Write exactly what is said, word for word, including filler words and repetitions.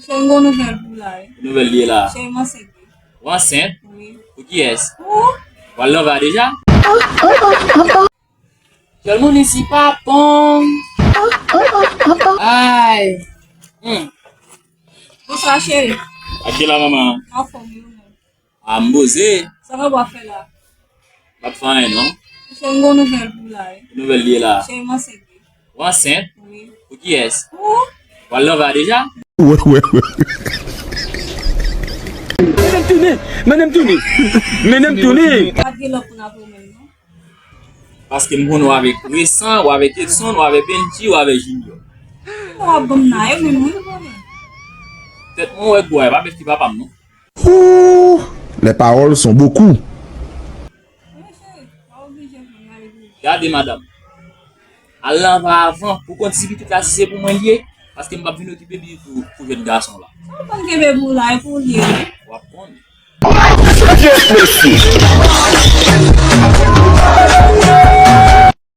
Cheri, m gon nouvèl pou w la, wi. Ki nouvèl li ye la? Cheri, m ansent, wi. Ou ansent? Wi. Pou kiyès? Pou ou? W al nan va deja? Cheri, moun isi pa bon. Ay. Hmm. Bonswa, cheri. Ak ki la, manman? Anfòm, wi, ou menm? A, m poze. Sa w ap fè la? M ap fè anyen, non. Cheri, m gon nouvèl pou w la, wi. Ki nouvèl li ye la? Cheri, m ansent, wi. Ou ansent? Wi. Pou kiyès? Pou ou? W al nan va deja? Wè, wè, wè. Mennen m tounen! Mennen m tounen! Mennen m tounen! Pa t gen lòt moun apre w menm, non? Paske m konnen w avèk Resan, w avèk Edson, w avèk Benji, w avèk Junior. Ou ap ban m nan, e menm, wi, ou konnen. Tèt mwen wè gwo, e pa bèf ki papa m, non. Ouh, les paroles sont beaucoup. Gade, madanm. Al nan va avan. Ou konn si pitit la, si se pou mwen li ye. Paske m p ap vin okipe li pou, pou jèn gason la. Sa w konn kenbe pou w la, e pou w li ye. W ap konn. Yes, mesye.